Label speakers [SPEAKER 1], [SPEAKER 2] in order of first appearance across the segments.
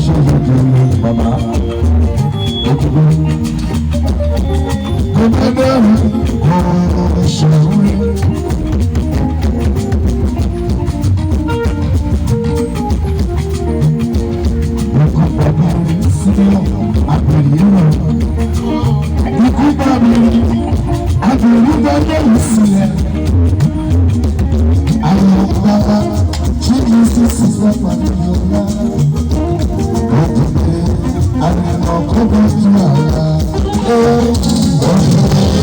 [SPEAKER 1] ṣe yege bàbá òkúgbó. Gbogbo ẹrù kò ṣòwúrí. Ikú bàbá mi sílẹ̀ àpèrè rẹ̀. Ikú bàbá mi àpèrè bàbá mi sílẹ̀. Ayọ̀ bàbá ṣé kìí ṣe sísọ pàdé ọ̀la. Òkùnkùn àrùn ọkọ̀ bá tún àlá. Ó ọ̀dọ̀ ọ̀dọ̀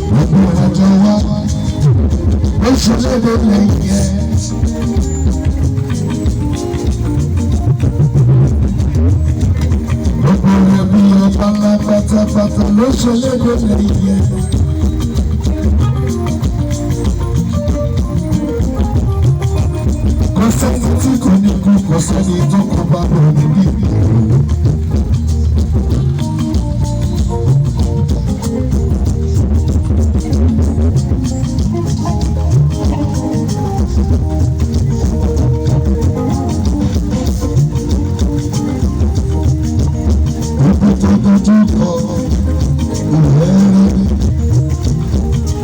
[SPEAKER 1] Gbogbo ọjọ́ wa lóṣù lédè lẹ́yìn ẹ̀. Gbogbo rẹ̀ bí ọba ńlá pátápátá lóṣù lédè lẹ́yìn ẹ̀. Kò sẹ́ni tí kò ní kú, kò sẹ́ni tó kó bá bọ̀ níbí. Ibi tó dojú kọ ìwé rí.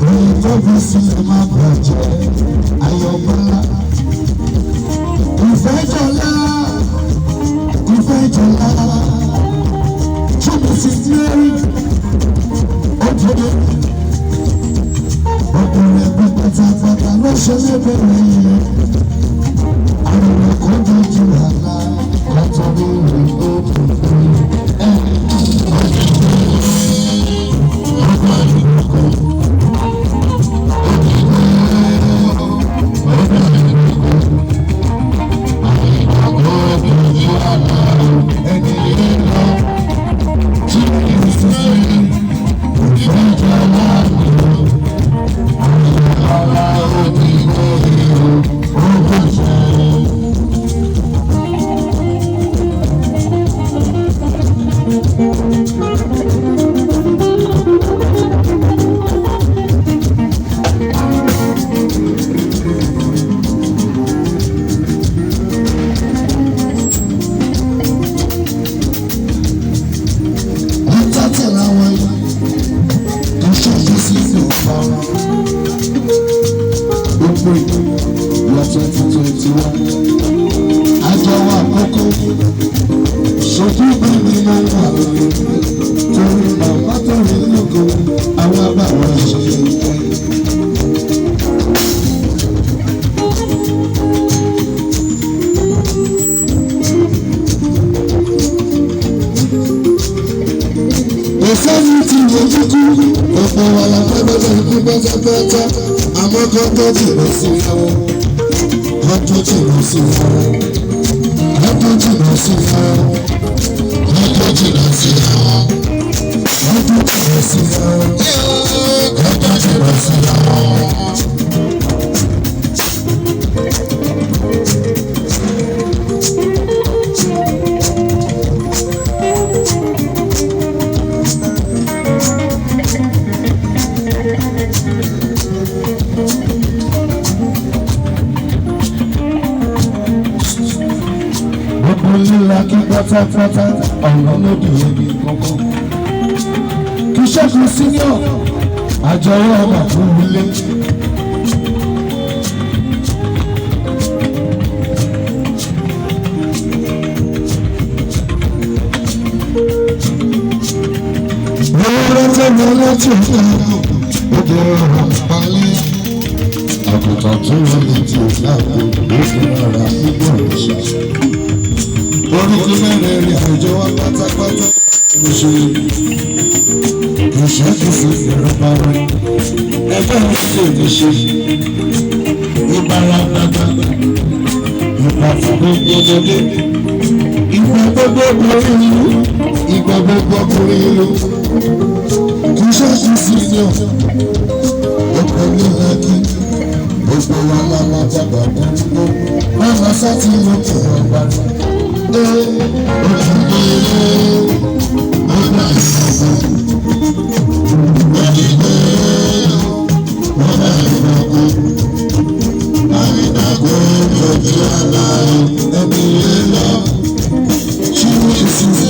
[SPEAKER 1] Oyin tó fi sílẹ̀ má bàjẹ́ ayọ̀bọ́lá. Ìfẹ́ jọlá, ìfẹ́ jọlá. Ṣé sì Mary ó dúró? Ọkùnrin ẹgbẹ́ pátápátá ló ṣe lébẹ̀rẹ̀ yìí. Àwọn ọkọ̀ dojú àlá látọ̀rí rẹ̀ ó dùn. April year 2021. Àjọ wa àkọ́kọ́ ṣojú bá mi ló wà lórí torí màmá torí lógo àwọn abáwọn ṣe é. Kò sẹ́ni tí mo kúkú, ọ̀pọ̀ wa la fẹ́ bẹ́ẹ̀ ikú pátápátá, àmọ́ kan tó jìnnà sí wọn, kan tó jìnnà sí wọn, kan tó jìnnà sí wọn, kan tó jìnnà sí wọn, kan tó jìnnà sí wọn, kan tó jìnnà sí wọn. Gbogbo líla kí pátápátá ọ̀nà lòdì ẹni kankan. Kì í ṣẹ́gun senior àjọyọ̀ ọmọ fún ilé. Ewúrẹ́ tó lọ láti ọ̀gá ó jẹ́ ọ̀rọ̀ palẹ́. Àgùntàn tó lọ láti ọ̀gá ó fi rárá nígbà òrìṣà. Orúkọ mẹ́rin rìn àjọ wa pátápátá. Ṣe ìṣàkóso ìrọ̀bà rẹ̀ ẹgbẹ́ òṣèlú lè ṣe ìbára gbàgbà ìgbà fún gbogbo ọmọdé, ìgbà gbogbo ọkùnrin ìlú, ìgbà gbogbo ọkùnrin ìlú. Kò ṣàkóso ní ọkọ̀ ní ìlàkí gbogbo wa lára dàgbà dúró máma sátì lókè ọba ẹ òkè ọba ìsọ̀kò òkè ọba ìsọ̀kò àrídàgbò lójú àlá ẹbí yẹn lọ ṣíwèé sí.